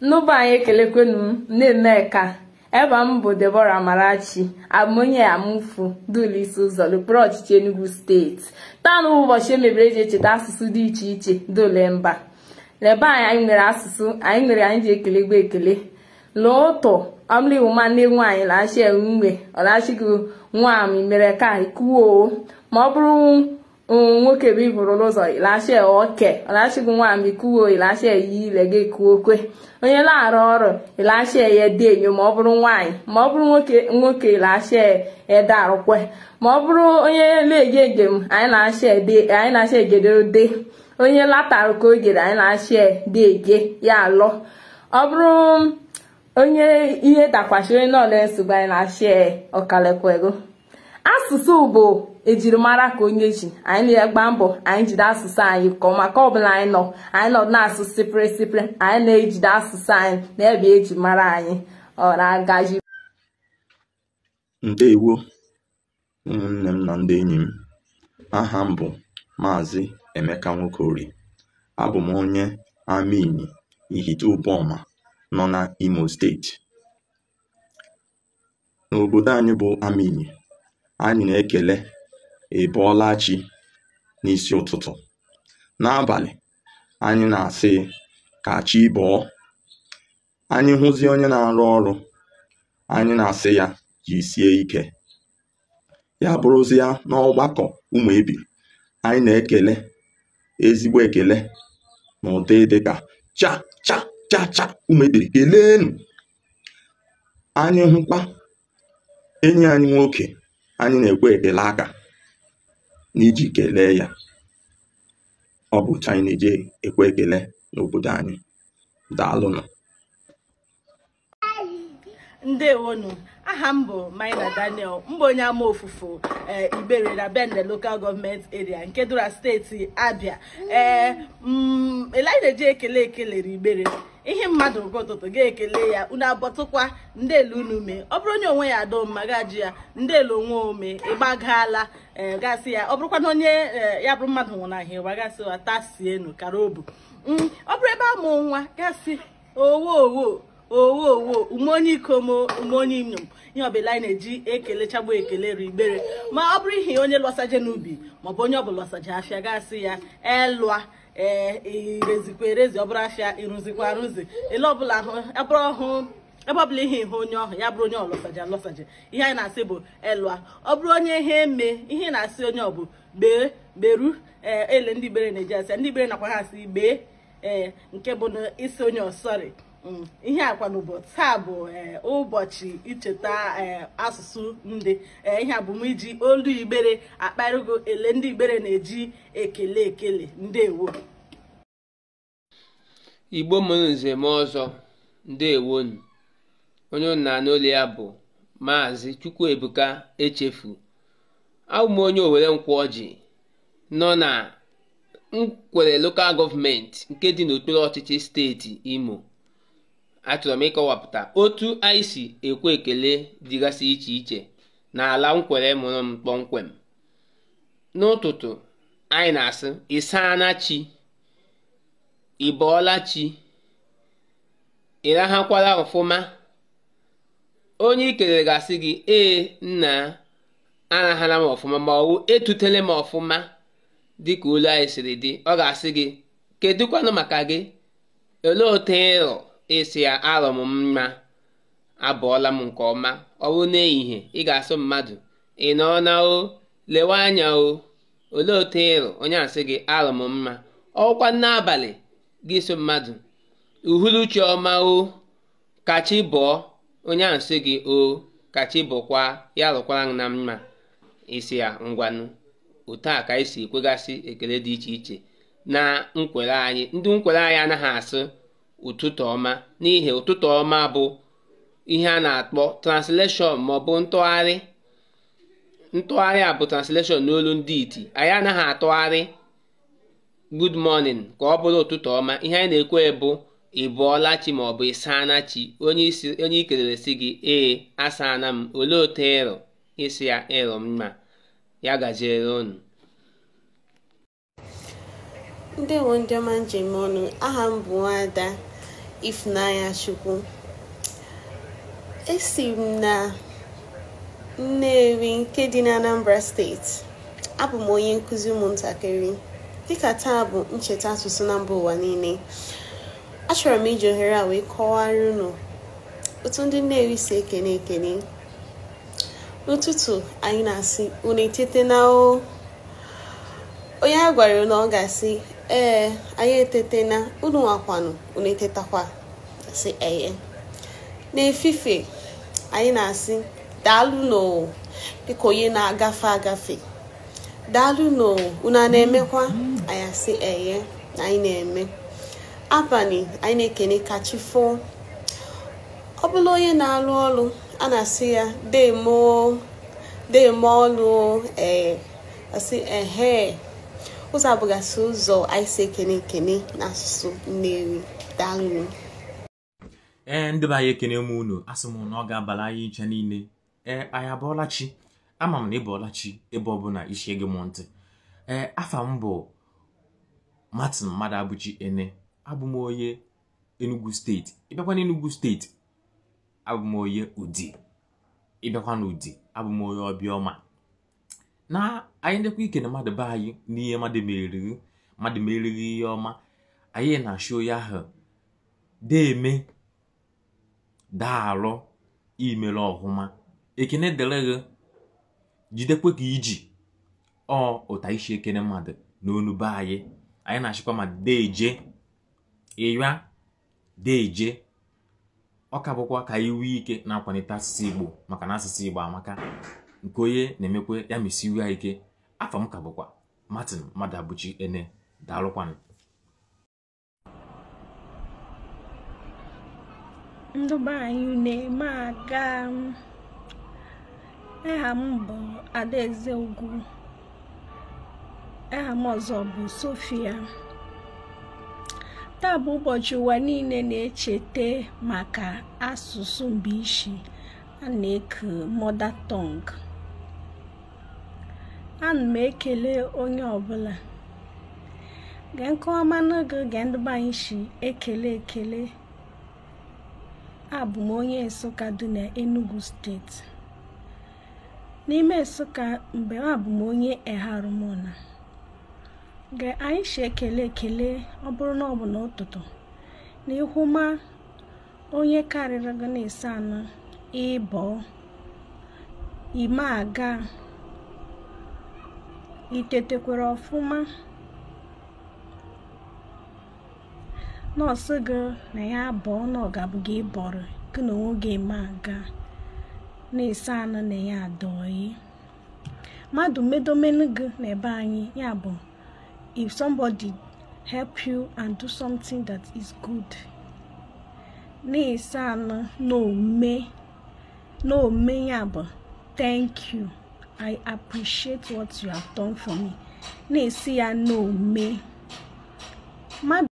N'ụba anyị ekelekwenu m Nnemeka. Ebe m bụ Deborah Amarachi, abụ m onye Amufu Dulisi ụzọ n'okpuru ọchịchị Enugu steeti. Taa n'ụbọchị ụbọchị emebere eji echeta asụsụ dị iche iche dole mba. N'ebe anyị nwere asụsụ anyị nwere anyị ji ekele gba ekele. N'ụtụ ọmliwuma nne nwaanyị lachi enwe ọlachigị nwaanyị mere ka ikuo ma ọ bụrụ nwoke bụ iburu n'ụzọ ilachi oke ọlachigị nwaanyị kuo ilachi eyi ile gị kuo kwe onye na-arụ ọrụ ilachi ya dị enyo ma ọ bụrụ nwaanyị ma ọ bụrụ nwoke nwoke ilachi ede arụkwe ma ọ bụrụ onye na-eje njem anyị na-achị ede anyị na-achị egede ode onye latarụ ka o jere anyị na-achị ede ege ya alọ ọ bụrụ onye ihe dakwasịrị onye nọọlụ nsogbu anyị na-achị ọkalekwego. Asụsụ bụ ejirimara ka onye ji anyị na-agba mbọ anyị jide asụsụ anyị ka ọma ka ọbụla anyị nọ na-asụ sịpịrị sịpịrị anyị na-ejide asụsụ anyị na ebe eji mara anyị ọ na-agaji. Ndewo ụmụnne m na ndị enyi m, aha m bụ Maazị Emeka Nwokorie. Abụ m onye Amainyi Ihite Uboma nọ na Imo steeti. N'obodo anyị bụ Amainyi, anyị na-ekele ịbọọla chi n'isi ụtụtụ. N'abalị, anyị na-asị ka chi bọọ. Anyị hụzie onye na-arụ ọrụ, anyị na-asị ya jisie ike. Ya bụrụzie n'ọgbakọ ụmụ ebiri, anyị na-ekele ezigbo ekele n'ụdị dịka cha cha cha cha ụmụ ebiri keleenụ. Anyị hụkwa enyi anyị nwoke, anyị na-ekwe ekele aka n'iji kelee ya. Ọ bụ otu anyị na-eji ekwe ekele n'obodo anyị. Daalụnụ. Ndewonu, aha m bụ Maina Daniel, mbụ onye ama ofufo Igbere na Bende Local Government Area nke dura steeti Abia. Ele anyị na-eji ekele ekelere Igbere ihe mmadụ nke ụtụtụ ga-ekele ya unu abọtụkwa ndelu unu mee. Ọ bụrụ onye onwe ya adọ mma gaji ya ndelu onwe ome ịgbagala gasị ya. Ọ bụrụkwa na onye ya bụrụ mmadụ nwụnahịa ụwa gasị atasienu kara obu. Ọ bụrụ ebe amụ nwa gasị owo owo owo owo ume onye ikom ume onye inyom, ihe ọbụla anyị na-eji ekelechagbu ekelere Igbere. Ma ọ bụrụ ihe onye lọsaje n'ubi maọbụ onye ọbụla lọsaje afịa gasị ya elụa irezikwa erezi, ọ bụrụ afịa ịrụzikwa arụzi, ele ọbụla ọhụ ebe ọbụla ihe ihe onye ọhụ ya bụrụ onye ọlọsaje alọsaje, ihe anyị na-asị bụ elụa. Ọ bụrụ onye ihe eme ihe na-asị onye ọ bụ gbee gberu, ele ndị Igbere na-eji asị ndị Igbere nakwa ha asị gbee, nke bụ na isi onye ọsọrị. Ihe akwa n'ụbọchị taa bụ ụbọchị icheta asụsụ ndị. Ihe a bụ m iji olu Igbere akparịgo ele ndị Igbere na-eji ekele ekele. Ndewo. Igbo mụrụ nze m ọzọ, ndewonu. Onye na-anụ olu ya bụ Maazị Chukwuebuka Echefu. Abụ m onye Owere Nkwọji nọ na Nkwere Local Government nke dị n'okpuru ọchịchị steeti Imo. Achọrọ m ịkọwapụta otu anyị si ekwe ekele dịgasị iche iche n'ala Nkwere mụrụ m kpọmkwem. N'ụtụtụ anyị na-asị ịsaana chi, ịbọọla chi, ịrahakwala ọfụma. Onye i kelere ga-asị gị ee nna arahara m ọfụma ma ọ bụ etutele m ọfụma dịka olu anyị siri dị. Ọ ga-asị gị kedụkwanụ maka gị, olee otu ịrụ? Isi ya arọ m mma, abọọla m nke ọma. Ọ bụrụ n'ehihie ị ga-asụ mmadụ ị nọ na o lewe anya o, olee otu ịrụ? Onye asị gị arọ m mma. Ọkwa n'abalị gị so mmadụ uhuruchi ọma o, kachi bọọ. Onye asị gị o kachi bọkwa, ya rụkwara m na mma. Isi ya ngwanụ. Otu a ka anyị si ekwegasị ekele dị iche iche na Nkwere anyị. Ndị Nkwere anyị anaghị asụ ụtụtụ ọma n'ihi ụtụtụ ọma bụ ihe a na-akpọ translation maọbụ ntụgharị. Ntụgharị a bụ translation n'olu ndị iti. Anyị anaghị atụgharị good morning ka ọ bụrụ ụtụtụ ọma. Ihe anyị na-ekwe bụ ịbọọla chi maọbụ ịsaana chi. Onye i kelere sị gị ee asaana m, olee otu ịrụ? Isi ya ịrụ mma. Ya gaziere unu. Ndewo ndị ọma njem ọnụ, aha m bụ Nwada Ifunanya Chukwu. Esi m na Nnewi nke dị na Anambra steeti. Abụ m onye nkụzi ụmụntakịrị. Dịka taa bụ ncheta asụsụ na mba ụwa niile, achọrọ m iji ohere a wee kọwara unu otu ndị Nnewi si ekene ekene. N'ụtụtụ anyị na-asị unu etetena o. Onye a gwara na ọ ga-asị ee anyị etetena, unu nwakwanụ unu etetakwa, asị ee. N'efife anyị na-asị daalụ no, dịka onye na-agafe agafe, daalụ no, unu a na-emekwa, anyị asị ee na anyị na-eme. Abalị anyị na-ekene ka chi foo. Ọ bụla onye na-alụ ọlụ a na-asị ya demo demo ọlụ, ee asị ehe. Ụzọ abụgasị ụzọ anyị si ekene ekene n'asụsụ Nnewi. Daalụ. Ee, ndị be anyị, ekene m unu. Asị m na ọ ga-abala anyị ncha niile. Ee, anyị abọọla chi. Ama m na ị bọọla chi ebe ọbụla isi gị m ntị. Ee, afa m bụ Martin Mmadụabụchi Ene. Abụ m onye Enugu steeti. Ịbịakwa n'Enugu steeti, abụ m onye Udi. Ịbịakwa n'Udi, abụ m onye Ọbịọma. Na anyị ndekwa ikene mmadụ be anyị n'ihe mmadụ meriri, mmadụ meriri ihe ọma, anyị na-achị onye ahụ deeme daalụ, imere ọhụma, ekene dịrị gị, jidekwe ka iji ọ ụta isi ekene mmadụ n'onu be anyị. Anyị na-achịkwa ma deeje ịya deeje. Ọ ka bụkwa ka anyị nwee ike na-akwalite asụsụ Igbo, maka na asụsụ Igbo amaka, nke onye na-emekwe ya mesiwe ya ike. Afọ m ka bụkwa Martin Mmadụabụchi Ene. Daalụkwanụ. Ndị be anyị na-eme aga. Aha m bụ Adaeze Ugwu. Aha m ọzọ bụ Sofia. Taa bụ ụbọchị ụwa niile na-echeta maka asụsụ Mbishi a na-eke mother tongue. Ana m ekele onye ọbụla. Gee nkọwa n'oge oge ndị be anyị si ekele ekele. Abụ m onye Nsụka dị na Enugu steeti. N'ime Nsụka mgbe abụ m onye Eharụmona. Gee anyị si ekele ekele, ọ bụrụ na ọ bụ n'ụtụtụ na ịhụma onye karịrị gị na-ese anọ ịbọ ime aga itetekwere ọfụma, nọọsụ gị na ya abụọ na ọ ga-abụ gị ịbọrọ gị na onwe gị eme aga na-ese anọ na ya adọghị mmadụ medomenu gị na ebe anyị. Ya bụ if somebody help you and do something that is good, na-ese anọ na ome, ya bụ thank you, I appreciate what you have done for me. Na-esi ya na ome mmadụ.